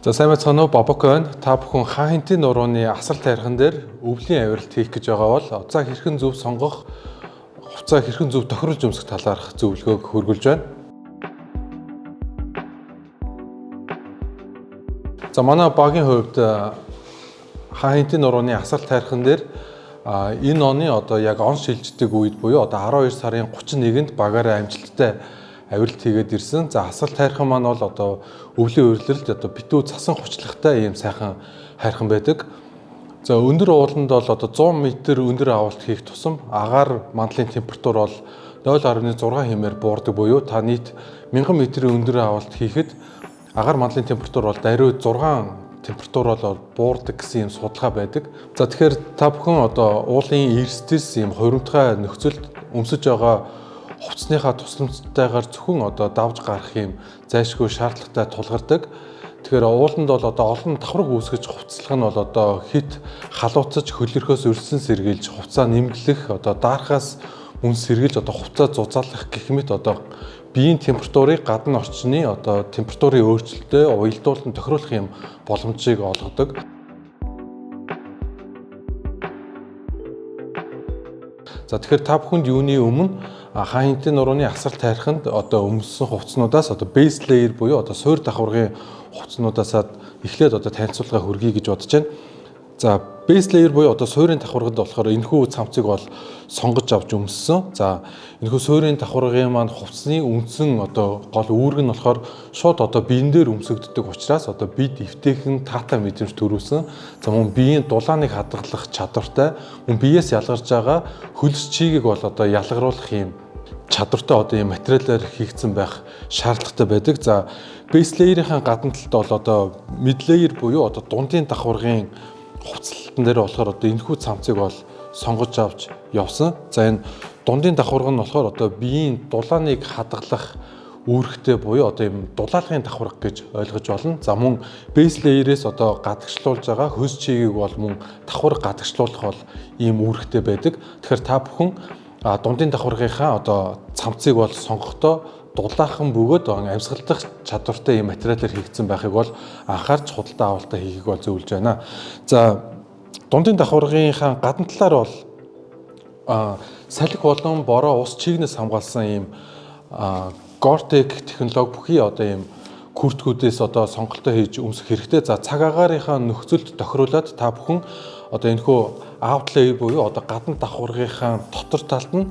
За сайн байцгаана уу, Бабако байна. Та бүхэн Хаан Хэнтийн нурууны асар тайрхан дээр өвлийн авиралт хийх гэж байгаа бол хувцаа хэрхэн зөв сонгох, хувцаа хэрхэн зөв тохируулж өмсөх талаарх зөвлөгөөг хүргүүлж байна. За манай багийн хувьд Хаан Хэнтийн нурууны асар тайрхан дээр энэ оны одоо яг он шилждэг үед буюу одоо 12 сарын 31-нд багаараа амжилттай авиралт хийгээд ирсэн. За асар тайрхан маань бол одоо өвлийн улиралд одоо битүү цасан хуцлагтай ийм сайхан хайрхан байдаг. За өндөр ууланд бол одоо 100 м өндөр авалт хийх тусам агаар мандлын температур бол 0.6 хэмээр буурдаг буюу та нийт 1000 м-ийн өндөр авалт хийхэд агаар мандлын температур бол даруй 6 температур бол буурдаг гэсэн юм судалгаа байдаг. За тэгэхээр та бүхэн одоо уулын эрсдэс ийм хуримтгай нөхцөлд өмсөж байгаа хувцсныхаа тусламжтайгаар зөвхөн одоо давж гарах юм зайлшгүй шаардлагатай тулгардаг. Тэгэхээр ууланд бол одоо олон давхраг үүсгэж хувцаслах нь бол одоо хит халууцаж хөлөрхөөс өрсөн сэргийлж хувцаа нэмгэлэх, одоо даархаас мөн сэргийлж одоо хувцаа зузаалах гэх мэт одоо биеийн температурыг гадна орчны одоо температурын өөрчлөлтөд уялдуулан тохируулах юм боломжийг олгодог. За тэгэхээр та бүхэнд юуны өмнө Хаан Хэнтийн нурууны асар тайрханд одоо өмссөн хувцснуудаас одоо base layer буюу одоо суур давхаргын хувцснуудаас эхлээд одоо танилцуулга хүргэе гэж бодож байна. За base layer буюу одоо суурийн давхарганд болохоор энэхүү цамцыг бол сонгож авч өмссөн. За энэхүү суурийн давхаргын маань хувцсны үндсэн одоо гол үүрэг нь болохоор шууд одоо биен дээр өмсөгддөг учраас одоо бид эвтэйхэн таатай мэдрэмж төрүүлсэн. За мөн биеийн дулааныг хадгалах чадвартай, мөн биеэс ялгарч байгаа хөлс чигийг бол одоо ялгаруулах юм чадвартай одоо ийм материалаар хийгдсэн байх шаардлагатай байдаг. За base layer-ийн гадна талд бол одоо mid layer буюу одоо дундын давхаргын хувцаслалтан дээр болохоор одоо энэхүү цамцыг бол сонгож авч явсан. За энэ дундын давхарга нь болохоор одоо биеийн дулааныг хадгалах үүрэгтэй буюу одоо ийм дулаалгын давхарга гэж ойлгож болно. За мөн base layer-ээс одоо гадагшлуулж байгаа хөлс чигийг бол мөн давхар гадагшлуулах бол ийм үүрэгтэй байдаг. Тэгэхээр та бүхэн дундын давхаргынхаа одоо цамцыг бол сонгохдоо дулаахан бөгөөд амьсгалдах чадвартай ийм материалаар хийгдсэн байхыг бол анхаарч худалдаа авалтаа хийхийг бол зөвлөж байна. За дундын давхаргынхаа гадна талаар бол салхи болон бороо ус чигнээс хамгаалсан ийм Gore-Tex технологи бүхий одоо ийм күртгүүдээс одоо сонголтоо хийж өмсөх хэрэгтэй. За цаг агаарынхаа нөхцөлд тохируулаад та бүхэн одоо энэхүү outlay буюу одоо гадна давхаргынхаа дотор талд нь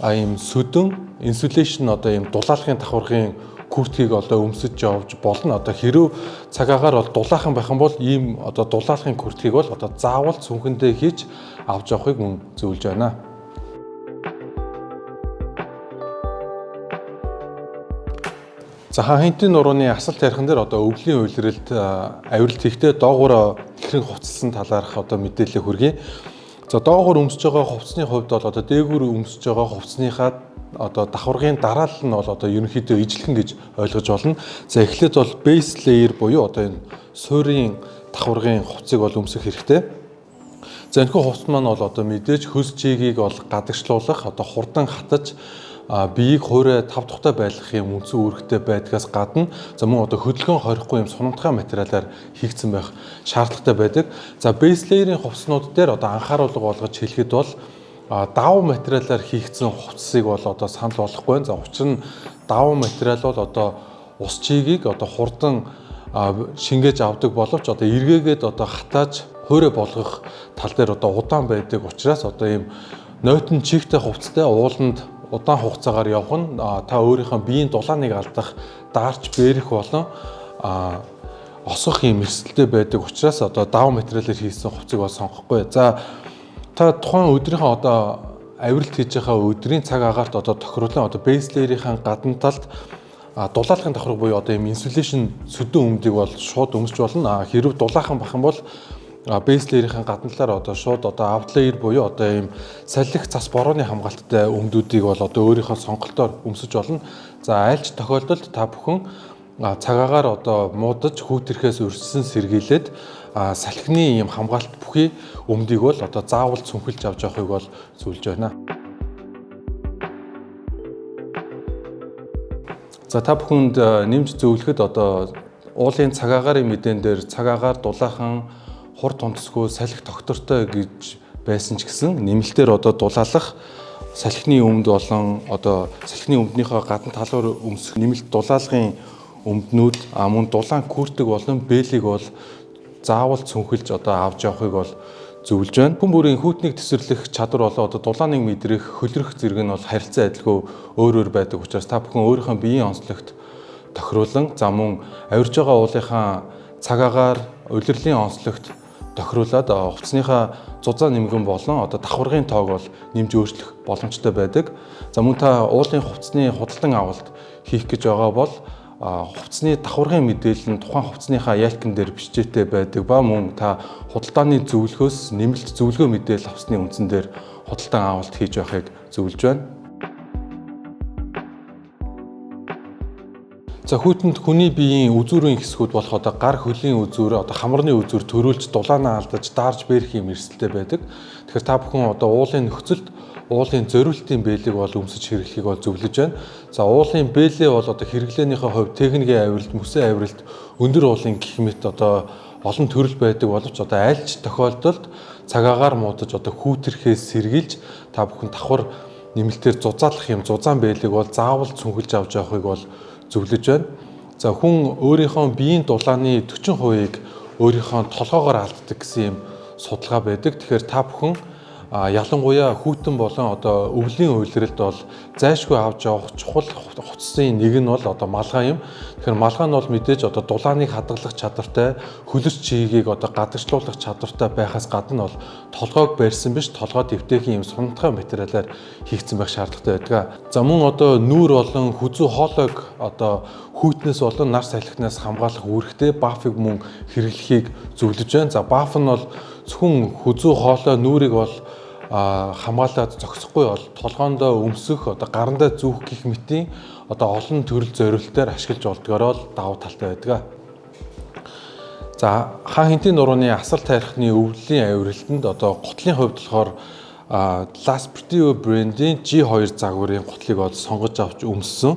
ийм сөдөн insulation одоо ийм дулаалгын давхаргын күртгийг одоо өмсөж явж болно. Одоо хэрв цаг агаар бол дулаахан байх юм бол ийм одоо дулаалгын күртгийг бол одоо заавал цүнхэндээ хийж авч явахыг мөн зөвлөж байна. За Хаан Хэнтийн нурууны асал тархан дээр одоо өвлийн улиралд авиралт хийхдээ доогуур хэрхэн хувцалсан талаарх одоо мэдээлэл хүргэе. За доогуур өмсөж байгаа хувцсны хувьд бол одоо дээгүүр өмсөж байгаа хувцсныхаа одоо давхаргын дараалал нь бол одоо ерөнхийдөө ижилхэн гэж ойлгож болно. За эхлээд бол base layer буюу одоо энэ суурийн давхаргын хувцсыг бол өмсөх хэрэгтэй. За энэхүү хувцас маань бол одоо мэдээж хөлс чигийг бол гадагшлуулах, одоо хурдан хатаж биеийг хуурай тав тухтай байлгах юм үндсэн үүрэгтэй байдгаас гадна за мөн одоо хөдөлгөөн хорихгүй юм сунамтгай материалаар хийгдсэн байх шаардлагатай байдаг. За base layer-ийн хувцснууд дээр одоо анхааруулга болгож хэлэхэд бол давуу материалаар хийгдсэн хувцсыг бол одоо санал болгохгүй байна. За учир нь давуу материал бол одоо ус чигийг одоо хурдан шингээж авдаг боловч одоо эргээгээд одоо хатааж хуурай болгох тал дээр одоо удаан байдаг учраас одоо ийм нойтон чигтэй хувцастай ууланд удаан хугацаагаар явах нь та өөрийнхөө биеийн дулааныг алдах, даарч бэрэх болон осох юм эрсдэлтэй байдаг учраас одоо давуу материалаар хийсэн хувцсыг бол сонгохгүй. За та тухайн өдрийнхөө одоо авиралт хийж байгаа өдрийн цаг агаарт одоо тохируулан одоо base layer-ийн гадна талд дулаалгын давхарга буюу одоо ийм insulation сөдөн өмдийг бол шууд өмсч болно. Хэрв дулаахан бах юм бол base layer-ийн гадна талаар одоо шууд одоо out layer буюу одоо ийм салхи цас борооны хамгаалттай өмдүүдийг бол одоо өөрийнхөө сонголтоор өмсөж болно. За айлч тохиолдолд та бүхэн цаг агаар одоо муудаж хүүтэрхээс өрссөн сэргийлээд салхины ийм хамгаалт бүхий өмдийг бол одоо заавал цүнхэлж авч явахыг бол зөвлөж байна. За та бүхэнд нэмж зөвлөхөд одоо Уулын цаг агаарын мэдээн дээр цаг агаар дулаахан хур тунтасгүй салхи тогтвортой гэж байсан ч гэсэн нэмэлтээр одоо дулаалах салхины өмд болон одоо салхины өмднийхөө гадна талаар өмсөх нэмэлт дулаалгын өмднүүд мөн дулаан куртик болон бэлийг бол заавал цүнхэлж одоо авч явахыг бол зөвлөж байна. Хүн бүрийн хүйтнийг тэсвэрлэх чадвар болон одоо дулааныг мэдрэх, хөлрөх зэрэг нь бол харилцан адилгүй өөр өөр байдаг учраас та бүхэн өөрийнхөө биеийн онцлогт тохируулан за мөн авирж байгаа уулынхаа цаг агаар, улирлын онцлогт тохируулаад хувцсныхаа зузаан нэмгэн болон одоо давхаргын тоог бол нэмж өөрчлөх боломжтой байдаг. За мөн та уулын хувцсны худалдан авалт хийх гэж байгаа бол хувцсны давхаргын мэдээлэл нь тухайн хувцсныхаа яалкан дээр бичээтэй байдаг ба мөн та худалдааны зөвлөхөөс нэмэлт зөвлөгөө мэдээлэл авсны үндсэн дээр худалдан авалт хийж байхыг зөвлөж байна. За хүйтэнд хүний биеийн үзүүрийн хэсгүүд болох одоо гар хөлийн үзүүр, одоо хамарны үзүүр төрүүлж дулаанаа алдаж даарж бэрх юм эрсдэлтэй байдаг. Тэгэхээр та бүхэн одоо уулын нөхцөлд уулын зориултын бээлийг бол өмсөж хэрэглэхийг бол зөвлөж байна. За уулын бээлээ бол одоо хэрэглээнийхээ хувьд техникийн авиралт, мөсөн авиралт, өндөр уулын гэх мэт одоо олон төрөл байдаг боловч одоо аль ч тохиолдолд цаг агаар муудаж одоо хүүтэрхээс сэргийлж та бүхэн давхар нэмэлтээр зузаалах юм зузаан бээлийг бол заавал цүнхэлж авч явахыг бол зөвлөж байна. За хүн өөрийнхөө биеийн дулааны 40%-ийг өөрийнхөө толгоогоор алддаг гэсэн юм судалгаа байдаг. Тэгэхээр та бүхэн ялангуяа хүйтэн болон одоо өвлийн улиралд бол зайшгүй авч явах чухал хувцсын нэг нь бол одоо малгай юм. Тэгэхээр малгай нь бол мэдээж одоо дулааныг хадгалах чадвартай, хөлөрч чигийг одоо гадагшлуулах чадвартай байхаас гадна бол толгойг барьсан биш, толгой дэвтээхийн юм сунтгай материалаар хийгдсэн байх шаардлагатай байдаг. За мөн одоо нүүр болон хүзүү хоолойг одоо хүйтнээс болон нар салхинаас хамгаалах үүрэгтэй бафыг мөн хэрэглэхийг зөвлөж байна. За баф нь бол зөвхөн хүзүү хоолой нүүрийг бол хамгаалаад зогсохгүй бол толгоондоо өмсөх, одоо гарандаа зүүх гэх мэтийн одоо олон төрөл зориултаар ашиглаж болдгороо л давуу талтай байдаг. За хаан хэнтийн нурууны асар тайрхны өвлийн авиралтанд одоо гутлын хувьд болохоор Lasportio брендийн G2 загварын гутлыг бол сонгож авч өмссөн.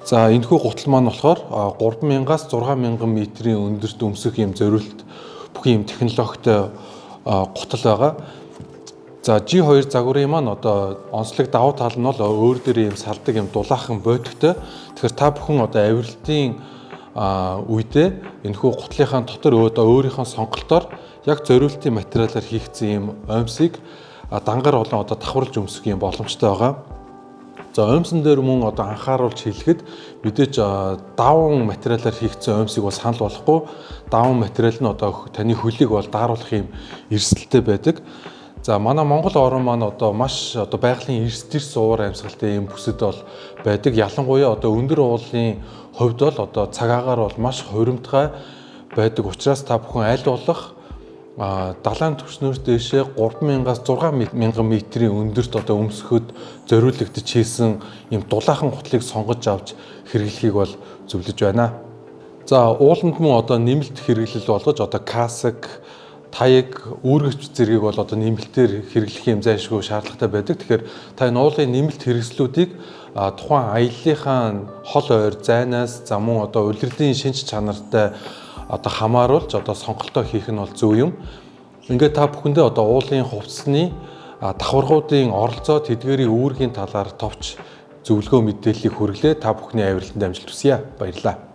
За энэхүү гутал маань болохоор 3000-аас 6000 метрийн өндөрт өмсөх юм зориулт бүх юм технологитой гутал байгаа. За G2 загварын маань одоо онцлог давуу тал нь бол өөр дээр юм салдаг юм дулаахан бодигтой. Тэгэхээр та бүхэн одоо авиралтын үедээ энэхүү гутлынхаа дотор одоо өөрийнхөө сонголтоор яг зориултын материалаар хийгдсэн юм оймсыг дангар болон одоо давхарлаж өмсөх юм боломжтой байгаа. За оймсон дээр мөн одоо анхааруулж хэлэхэд мэдээж даван материалаар хийгдсэн оймсыг бол санал болохгүй. Даван материал нь одоо таны хөлийг бол дааруулах юм эрсдэлтэй байдаг. За манай Монгол орн маань одоо маш одоо байгалийн эрс тэрс уур амьсгалтай юм бүсэд бол байдаг. Ялангуяа одоо өндөр уулын хувьд бол одоо цаг агаар бол маш хуримтгай байдаг учраас та бүхэн аль болох далайн түвшнөөс дээшээ 3000-аас 6000 метрийн өндөрт одоо өмсөхөд зориулагдаж хийсэн юм дулаахан гутлыг сонгож авч хэрэглэхийг бол зөвлөж байна. За ууланд мөн одоо нэмэлт хэрэглэл болгож одоо каск, таяг, үүргэвч зэргийг бол одоо нэмэлтээр хэрэглэх юм зайлшгүй шаардлагатай байдаг. Тэгэхээр та энэ уулын нэмэлт хэрэгслүүдийг тухайн аяллынхаа хол ойр зайнаас за мөн одоо улирлын шинж чанартай одоо хамааруулж одоо сонголтоо хийх нь бол зөв юм. Ингээд та бүхэндээ одоо уулын хувцсны давхаргуудын оролцоо тэдгээрийн үүргийн талаар товч зөвлөгөө мэдээллийг хүргэлээ. Та бүхний авиралтанд амжилт хүсье. Баярлалаа.